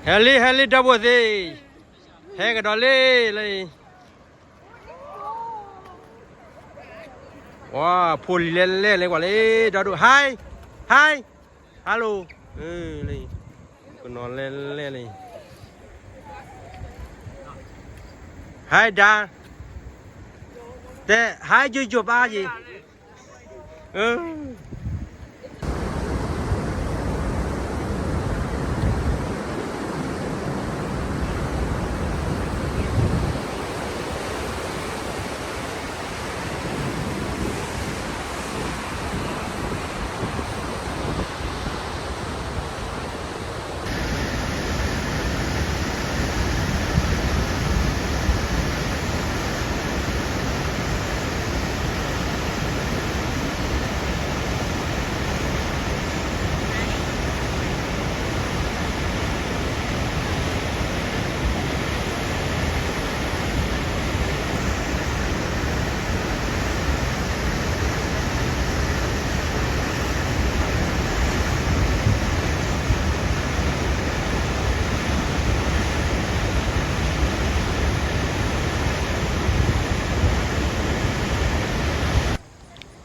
ဟဲလံ ဟဲလံ ဒီပုၢ်ဝဲၢ်သ့ၣ်, ဟဲကဒီးလံလၢအံၤ, ဝါ ဖိလံၤလဲၣ်လဲၣ်လံ ကွၢ်လံ ဒီဒူၣ် hi hi hello, လၢအံၤ ကနီၤလဲၣ်လဲၣ်လံ hi ဒါ တဲ hi ယိယိဘၣ်ယံၤ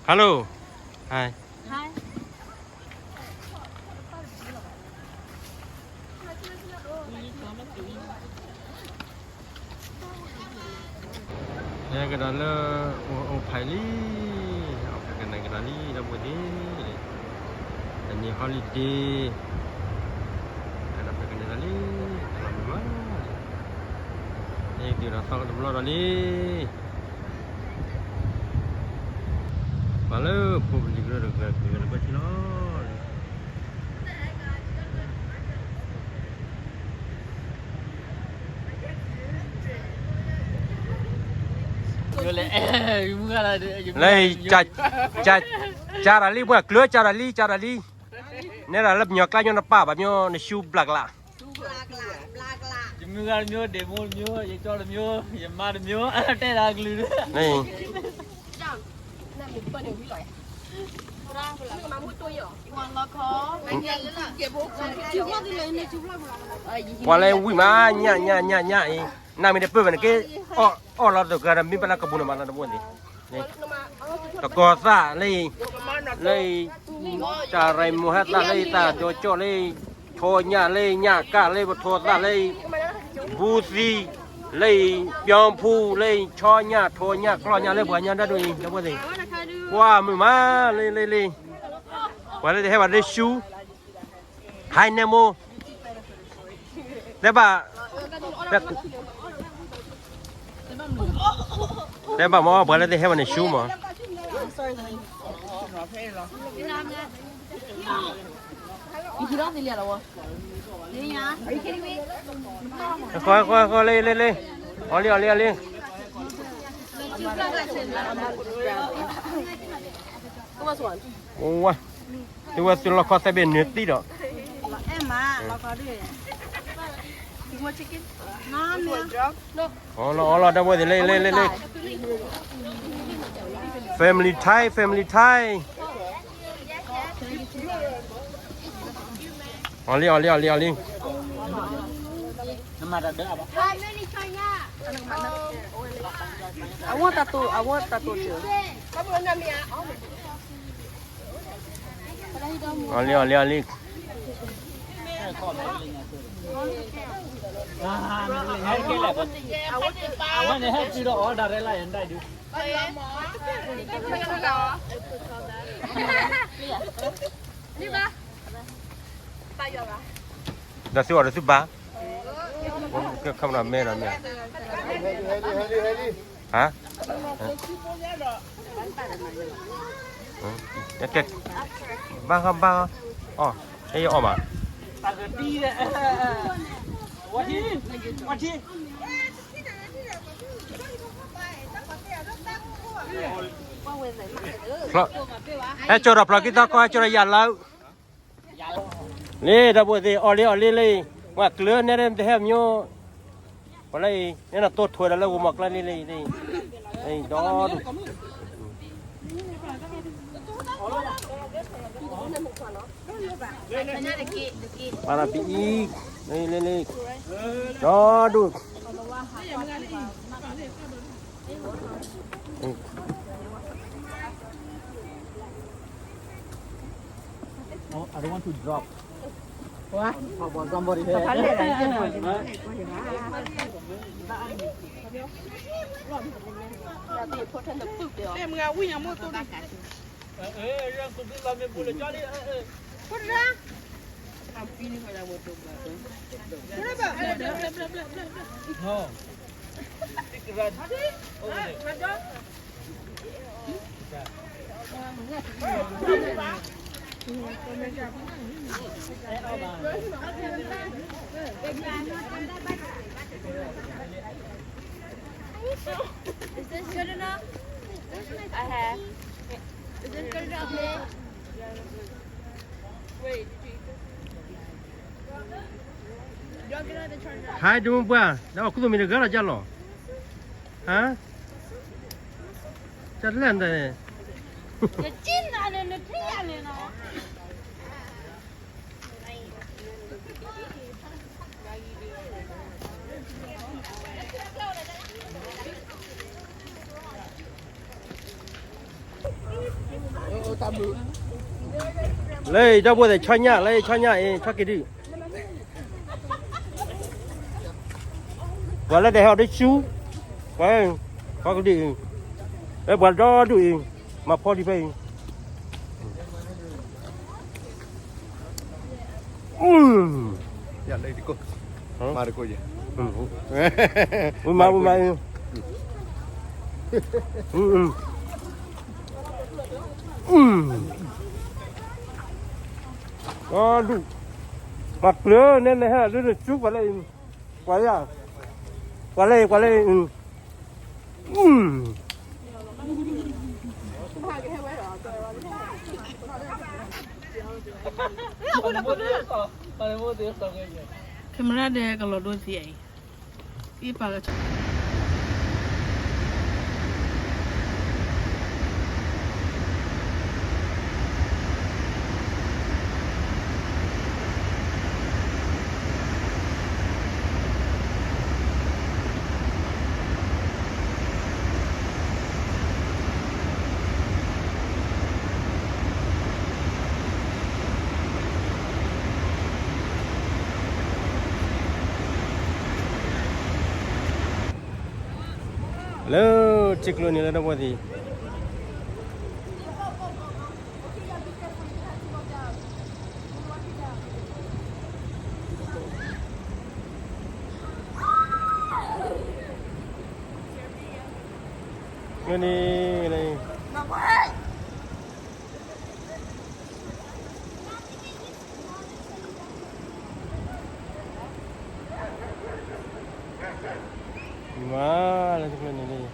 Hello. Hi. Hi. ဟဲကဒီးလၢ အိၣ်ဖဲလံ, အိၣ်ဖဲကနၣ်ကဒီးလံ ဒီပုၢ်ဝဲၢ်သ့ၣ်, တနံၤ holiday, ဟဲဒီးဖဲကနၣ်ဒီးလံ, လီၤမုာ်မး, ဟဲက့ၤဒီးသီကတဘျီဒီးလံ. ပှၤလၢဖိပလံၤကရၢတဂၤကဂၤတဘၣ်ထံလီၤ. လၢ ကၢ်တၢ်လံ ပှၤကျၢၤ ကၢ်တၢ်လံ ကၢ်တၢ်လံ, နဲဒၣ်လၢပညီကျါညီနပၢ်ဘၣ် မ့ၢ်နရှူဘျးကလး ယမုၢ်ဂၤတမျိုး, ဒ့ၣ်မိၢ်တမျိုး, ယကၠီတမျိုး, ယမါတမျိုး, တဲဒၣ်ကလုာ်, ပှၤလၢဝံၣ်မး ညၣ်ညၣ်ညၣ်ညၣ်အံၤ, နမ့ၢ်တပၢၢ်ဘၣ်န့ၣ်က့ အီၣ်လီၤတဂၤဒီး မ့ၢ်ပှၤလၢကပူၤန့ၣ်မးလီၤ တဘိန့ၣ်, တကီၤသၣ်လၢအံၤ, လၢအံၤ, တၢ်ရၤမိၤဟဲသၣ်လၢအံၤ သၣ်ဒီကၠီၣ်လၢအံၤ, ဆီညၣ်လၢအံၤ ညၣ်ကၣ်လၢအံၤ ပထိသၣ်လၢအံၤ, ဘူးသံးလၢအံၤ, ပျီဖူလၢအံၤ ဆီညၣ်ထိညၣ်ကျီၢ်ညၣ်လၢပှၤညါဒၣ်ဒိအံၤ ဒီဘိသ့ၣ်, ကွၢ်မုာ်မးလၢလၢလၢ, ပှၤလၢတဟဲဘၣ်လၢရှူ ဟဲနဲမိၢ် တဲဘၣ်, တဲဘၣ်မ့ၢ် ပှၤလၢတဟဲဘၣ်န့ၣ်ရှူမး, ဃီဃီဃီ လၢလၢလၢ, အီၤလံအီၤလံအီၤလံ, ဝါ, သုဝဲသုလီၢ်ခီသဲဘ့ၣ်နၢၤတံၢ်ဒီး, အီၤလီၤအီၤလီၤ ဒီဘိသ့ၣ် လၢလၢလၢလၢ, family time family time, အီၤလံအီၤလံအီၤလံအီၤလံ, အဝဲတၢ်တိၢ် အဝဲတၢ်တိၢ်တၢ်, အီၤလံအီၤလံအီၤလံ, ဒီးသုအီၤဒီးသုဘါ, ကဲ camera မဲဒီးမ့ၢ်, ဟါ, ကဲ, ဘါဃီဘါဃီ, အီၣ်, အဲ ယအီၣ်မး, ဟဲကၠီၤဒီး ဖျီကံၢ်သီကီၢ် ဟဲကၠီၤဒီး ယၤလၢ လံ ဒီပုၢ်ဝဲၢ်သ့ၣ် အီၣ်လံအီၣ်လံလံ, ပှၤကျၢၤနဲဒၣ်တဟဲမညိ, ပှၤလၢအံၤ နဲနတိၢ်ထွဲဒီးလၢဂိၤမီၤကျါလံလံ, ဒီဒူၣ်, ပာ်လီၤပအံၤ, လ့လ့လ့, ဒီဒူၣ်. Oh, I don't want to drop. What? How about somebody here? No. Is this good enough? I have. Is this good enough, babe? Wait, did you eat this? Hi, ဒိၣ်မုၢ်ပှၢ်, ဒီးခုသိးမ့ၢ်တဂၤလီၤ ကၢ်လီၤ. ဟါ? ကၢ်တလဲၣ်နတၢ်န့ၣ်. ယက့နၤန့ၣ် နထံၣ်ယၤန့ၣ်နီၤ. လၢတၢ်ဘိသဲးဆီညၣ် လၢဆီညၣ်အံၤ ဆီက့ၤဒုၣ်, ပှၤလၢတဟဲအီၤတဆူ, ပှၤ, ပှၤကဒုၣ်, လၢပှၤဒီဒူၣ်အံၤ, မၤဖီဒံးဖဲအံၤ. ဝံမး ဝံမးအံၤ, ဒူၣ်, မၤကျၢၤန့ၣ် နဟဲဒုးနဆူပှၤလၢအံၤ, ပှၤလၢ, ပှၤလၢအံၤ, ပှၤလၢအံၤ. ခဲမရၣ်ဒဲး ကလီၤဒိသံအံၤ, အံၤပာ်လီၤ. လၢထံကျိန့ၣ်လၢတဝီသံး, န့ၣ်, မၤလၢတကျိန့ၣ်န့ၣ်.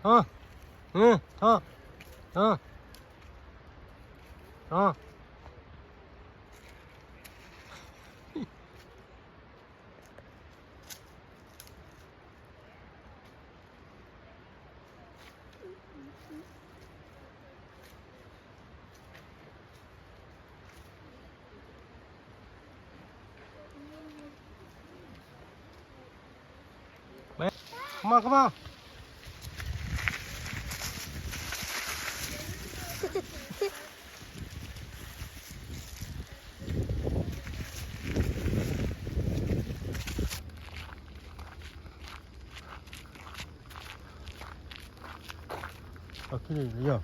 ထီၣ်, ထီၣ်, ထီၣ်, ထီၣ်. မၤကမၣ်, အီၣ်,